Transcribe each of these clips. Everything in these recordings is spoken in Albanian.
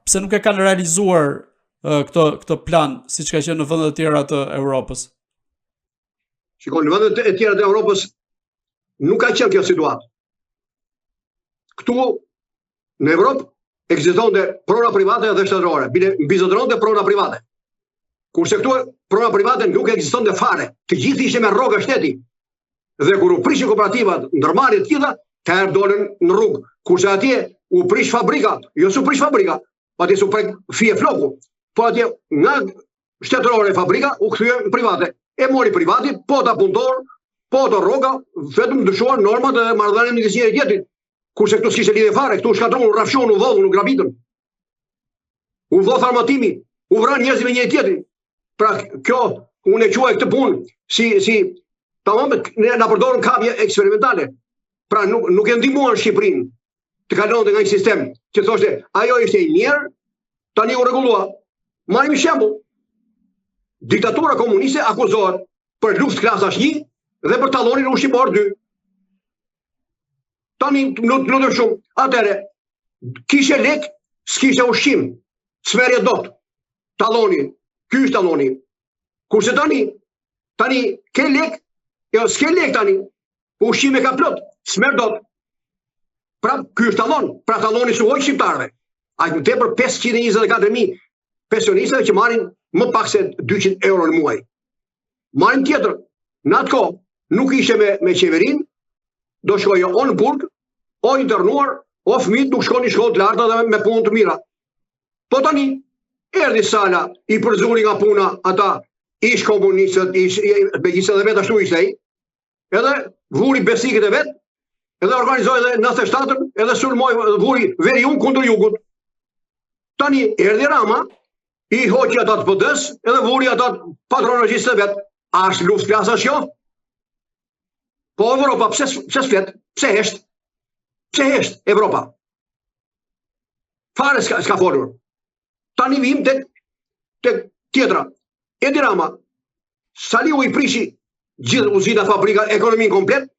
Pse nuk e kanë realizuar uh, këtë këtë plan siç ka qenë në vendet e tjera të Evropës? Shiko, në vendet e tjera të Evropës nuk ka qenë kjo situatë. Këtu në Evropë ekzistonte prona private dhe shtetërore, bile mbizotëronte prona private. Kurse këtu prona private nuk ekzistonte fare. Të gjithë ishin me rroga shteti. Dhe kur u prishën kooperativat, ndërmarrjet të gjitha, atëherë dolën në rrugë. Kurse atje u prish fabrika, jo s'u prish fabrika, atje s'u prek fije floku. Po atje nga shtetërore fabrika u kthye në private. E mori privati, po ata punëtorë, po ato rroga, vetëm ndryshuan normat dhe marrëdhëniet midis njëri tjetrit. Kurse këtu s'kishte lidhje fare, këtu u shkatërruan, u rrafshuan, u vodhën, u grabitën. U vodh armatimi, u vranë njerëzit me njëri tjetrin. Pra kjo unë e quaj këtë punë si si tamam ne na përdorën kapje eksperimentale. Pra nuk nuk e ndihmuan Shqipërinë të kalonte nga një sistem që thoshte ajo ishte i mirë, tani u rregullua. Marrim një shembull. Diktatura komuniste akuzohet për luftë klasash 1 dhe për tallonin ushqimor 2. Tani nuk lutem shumë. Atëherë kishe lek, s'kishe ushqim, s'merrje dot. Talloni, ky është talloni. Kurse tani, tani ke lek, jo s'ke lek tani. Ushqime ka plot, s'merr dot. Pra, ky është tallon, pra talloni s'u hoq shqiptarëve. Aq më tepër 524.000 pensionistëve që marrin më pak se 200 euro në muaj. Marrim tjetër, në atë kohë, nuk ishe me, me qeverinë, do shkoje o në burg, o internuar, o fëmijët nuk shkonin në shkollë të larta dhe me punë të mira. Po tani, erdhi Sala, i përzuri nga puna ata ish komunistët, ish, megjithëse dhe vetë ashtu ishte ai, edhe vuri besnikët e vet, edhe organizoi edhe 97-ën, edhe sulmoi edhe vuri veriun kundër jugut. Tani erdhi Rama, i hoqi ata të PD-s, edhe vuri ata patronazhistët e vet. A është luftë klasash kjo? Po Evropa, pse pse s'flet? Pse hesht? Pse hesht Evropa? Fare s'ka, s'ka folur. Tani vijmë tek tek tjetra. Edi Rama, Saliu i prishi gjithë uzina, fabrika, ekonominë komplet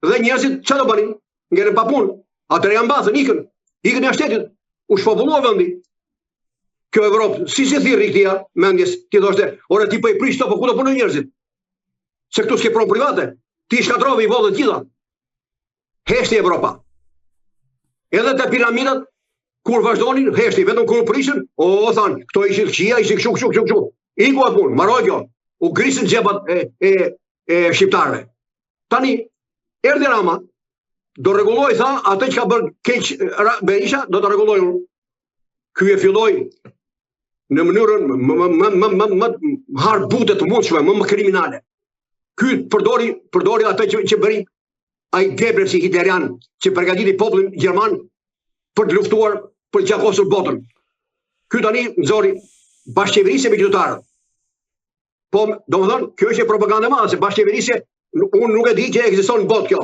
dhe njerëzit çfarë do bënin? Ngelën pa punë. Atëherë ia mbathën, ikën. Ikën jashtë shtetit. U shpopullua vendi. Kjo Evropë, si s'i thirri këtij mendjes, t'i thoshte, ore ti po i prish këto, po ku do punojnë njerëzit? Se këtu s'ke pronë private. Ti i shkatërrove i vodhe të gjitha. Heshti Evropa. Edhe te piramidat, kur vazhdonin, heshti, vetëm kur u prishën, o, thanë, këto ishin të këqija, ishin kështu, kështu, kështu, kështu. Iku ajo punë, mbaroi kjo. U grisën xhepat e, e, e shqiptarëve. Tani, erdhi Rama, do rregulloj, tha, atë që ka bërë keq Berisha, do ta rregulloj unë. Ky e filloi në mënyrën më më më më më më harbute të mundshme, më më kriminale. Ky përdori përdori atë që që bëri ai Goebbelsi hitlerian që përgatiti popullin gjerman për të luftuar për të gjakosur botën. Ky tani nxori bashkëqeverisje me qytetarët. Po, domethënë, kjo është propagandë e madhe, se bashkëqeverisje, unë nuk e di që ekziston në botë kjo.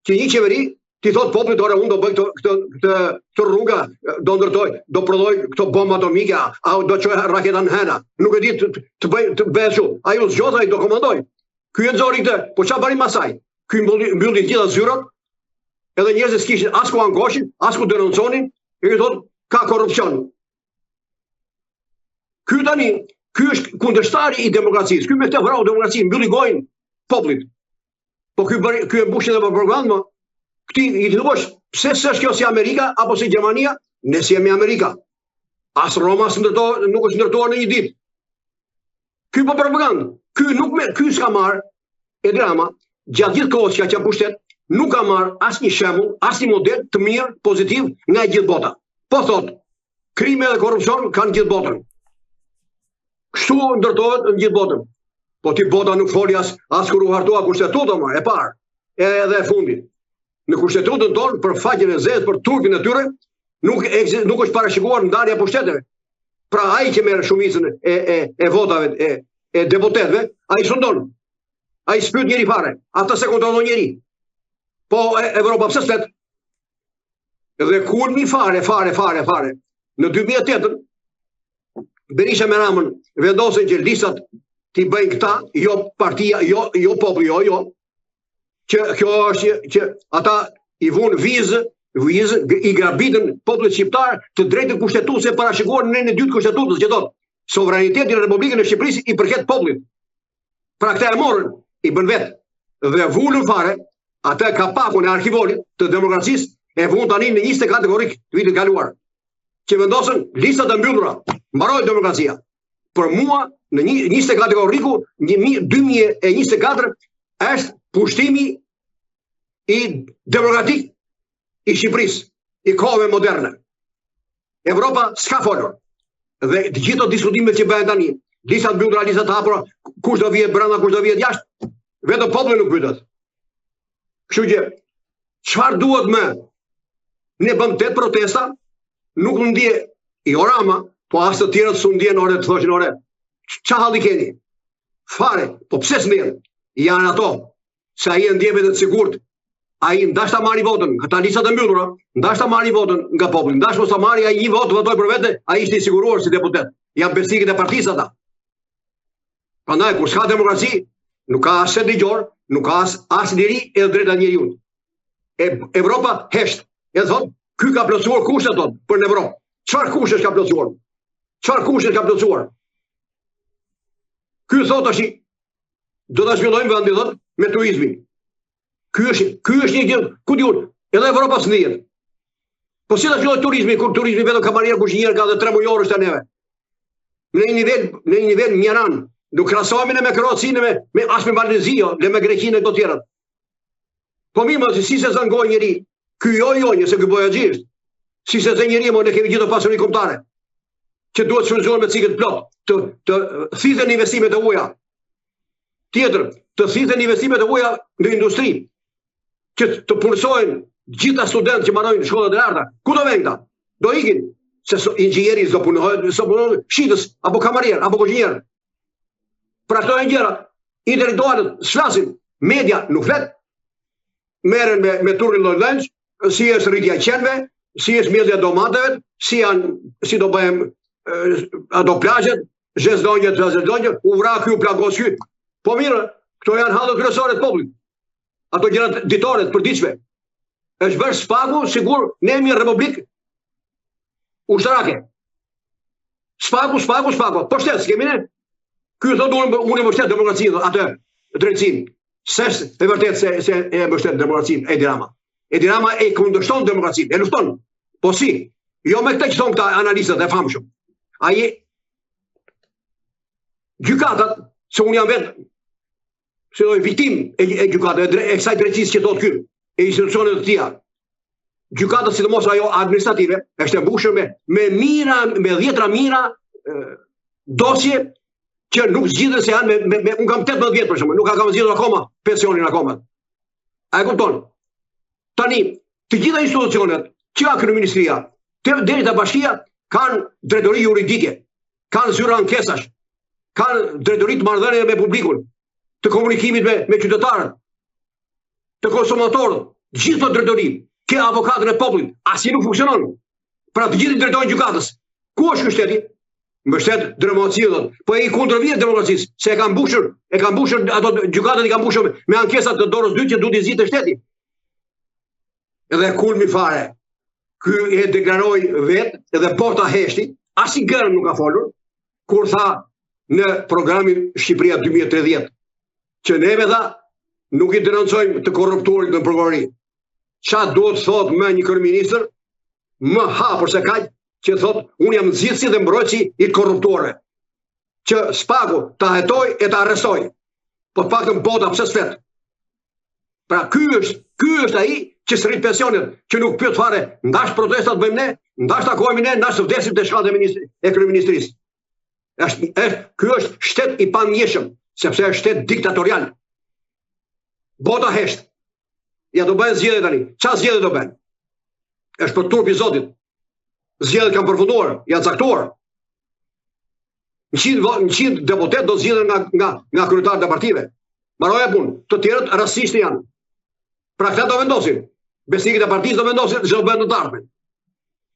Që një qeveri t'i thotë popullit ore unë do bëj këto këtë këtë këtë rruga, do ndërtoj, do prodhoj këto bomba atomike, a do çoj raketa në hënë. Nuk e di të, të bëj të bëj ashtu. Ai u zgjodh, ai do komandoj. Ky e nxori këtë, po çfarë bëri masaj? Ky mbylli mbylli gjitha zyrat. Edhe njerëzit s'kishin as ku ankoheshin, as ku denonconin, e ky thotë ka korrupsion. Ky tani, ky është kundërshtari i demokracisë. Ky me këtë vrau demokracinë, mbylli gojën popullit. Po ky bëri, ky e mbushi edhe me propagandë, më. Këtij i thuash, pse s'është kjo si Amerika apo si Gjermania? Ne s'jemi Amerika. As Roma s'ndërto, nuk është ndërtuar në një ditë. Ky po propagandë. Ky nuk me, ky s'ka marr Edi Rama gjatë gjithë kohës që ka qenë pushtet, nuk ka marr asnjë shembull, asnjë model të mirë, pozitiv nga e gjithë bota. Po thot, krime dhe korrupsion kanë gjithë botën. Kështu ndërtohet në gjithë botën. Po ti bota nuk foli as as kur u hartua kushtetuta më e parë, edhe e fundit. Në kushtetutën tonë për faqen e zezë, për turpin e tyre, nuk ekzist, nuk është parashikuar ndarja e pushteteve. Pra ai që merr shumicën e e e votave e e deputetëve, ai sundon. Ai s'pyet njeri fare, atë s'e kontrollon njeri. Po e, Evropa pse s'flet? Dhe kulmi fare, fare, fare, fare. Në 2008 Berisha me Ramën vendosën që listat t'i bëjnë këta, jo partia, jo jo populli, jo, jo. Që kjo është që, që ata i vunë vizë, Vizën i grabitën popullit shqiptar të drejtën kushtetuese parashikuar në nenin e dytë të kushtetutës që thotë sovraniteti në Republikën e Shqipërisë i përket popullit. Pra këta e morën, i bënë vetë dhe vulën fare atë kapakun e arkivolit të demokracisë e vunë tani në 24 korrik të vitit kaluar që vendosën listat e mbyllura, mbaroi demokracia. Për mua në 24 korriku 2024 është pushtimi i demokratik i Shqipërisë, i kohëve moderne. Evropa s'ka folur. Dhe të gjitha diskutimet që bëhen tani, lista të mbyllura, lista të hapura, kush do vihet brenda, kush do vihet jashtë, vetëm populli nuk pyetet. Kështu që çfarë duhet më? Ne bëmë 8 protesta, nuk u ndie jo Rama, po as të tjerët s'u ndien ore të thoshin ore. Ça halli keni? Fare, po pse s'ndien? Janë ato se ai e ndjen veten të sigurt. Ai ndash ta marri votën, këta listat e mbyllura, ndash ta marri votën nga populli, ndash mos ta marri ai një votë votoi për vete, ai ishte i siguruar si deputet. Janë besnikët e partisë ata. Prandaj kur s'ka demokraci, nuk ka as shtet ligjor, nuk ka as as liri e të drejta njeriut. E Evropa hesht. E thotë, ky ka plotësuar kushtet thotë për në Evropë. Çfarë kushtesh ka plotësuar? Çfarë kushtesh ka plotësuar? Ky thotë tash do ta zhvillojmë vendin thotë me turizmin. Ky është ky është një gjë, ku di unë, edhe Evropa s'ndihet. Po si ta zhvillojë turizmin kur turizmi vetëm kamarier kuzhinier ka dhe tre mujor është neve. Në një nivel, në një nivel mjeran, nuk krahasohemi ne me Kroacinë me, me as me Malin e Zi, jo, le me Greqinë e këto tjerat. Po mirë, më si s'e zë në gojë njeri, ky jo jo një, se ky bojaxhi është. Si s'e zë njeri, mo ne kemi gjithë pasuri kombëtare që duhet shfrytëzuar me cikël të plotë, të të thithen investimet e huaja. Tjetër, të thithen investimet e huaja në industri, që të punësojnë gjitha studentë që mbarojnë shkollat e larta. Ku do vejnë këta? Do ikin, se so, inxhinieri s'do punohet, s'do punohet shitës apo kamarier apo kuzhinier. Pra këto janë gjëra, intelektualët s'flasin, media nuk flet, merren me me turrin lloj si është rritja e qenve, si është mbjellja e domateve, si janë si do bëjmë ato plazhet, zhezlongjet, zhezlongjet, u vra ky, u plagos ky. Po mirë, këto janë hallet kryesore të popullit. Ato gjërat ditore të përditshme. Është bërë SPAK-u sikur ne jemi një republikë ushtarake. SPAK-u, SPAK-u, SPAK-u. Po shtet, s'kemi ne. Ky thotë unë unë mbështet demokracinë, atë drejtësinë. S'është e vërtetë se se e mbështet demokracinë Edi Rama. Edi Rama e kundërshton demokracinë, e lufton. Po si? Jo me këtë që thonë këta analistët e famshëm. Ai gjykatat, se unë jam vetë si lloj viktimë e, e gjykatave, e, e kësaj drejtësisë që thotë ky, e institucioneve të tija. Gjykata sidomos ajo administrative është e mbushur me me mijëra, me dhjetra mijëra dosje që nuk zgjidhen se janë me, me, me unë kam 18 vjet për shembull, nuk e kam zgjidhur akoma pensionin akoma. A e kupton? Tani, të gjitha institucionet, që nga kryeministria, të deri te bashkia, kanë drejtori juridike, kanë zyra ankesash, kanë drejtori të marrëdhënieve me publikun, të komunikimit me me qytetarët, të konsumatorët, gjithë këto drejtori, ke avokatin e popullit, asnjë nuk funksionon. Pra të gjithë i drejtohen gjykatës. Ku është ky shteti? Mbështet demokracinë, thotë. Po i kundërvihet demokracisë, se e ka mbushur, e ka mbushur ato gjykatat i ka mbushur me ankesa të dorës dytë që duhet t'i zgjidhte shteti. Edhe kulmi fare. Ky e deklaroi vetë, edhe bota heshti, asnjë gërmë nuk ka folur, kur tha në programin Shqipëria 2030, që neve tha, nuk i denoncojmë të korruptuarit në prokurori. Ça duhet të thotë më një kryeministër, më hapur se kaq, që thotë, unë jam nxitësi dhe mbrojtësi i të korruptuarve, që SPAK-u ta hetojë e ta arrestojë. Po të paktën bota pse s'flet? Pra ky është, ky është ai që s'rrit pensionet, që nuk pyet fare, ndash protestat bëjmë ne, ndash takohemi ne, ndash të vdesim te shkallët e ministri, e kryeministrisë. Është, është, ky është shtet i pandjeshëm, sepse është shtet diktatorial. Bota hesht. Ja do bëhen zgjedhje tani. Ça zgjedhje do bëhen? Është për turp i Zotit. Zgjedhjet kanë përfunduar, janë caktuar. 100 100 deputetë do zgjidhen nga nga nga kryetarët e partive. Mbaroi ajo punë. Të tjerët rastësisht janë. Pra këta do vendosin. Besnikët e partisë do vendosin ç'do bëhet në të ardhmen.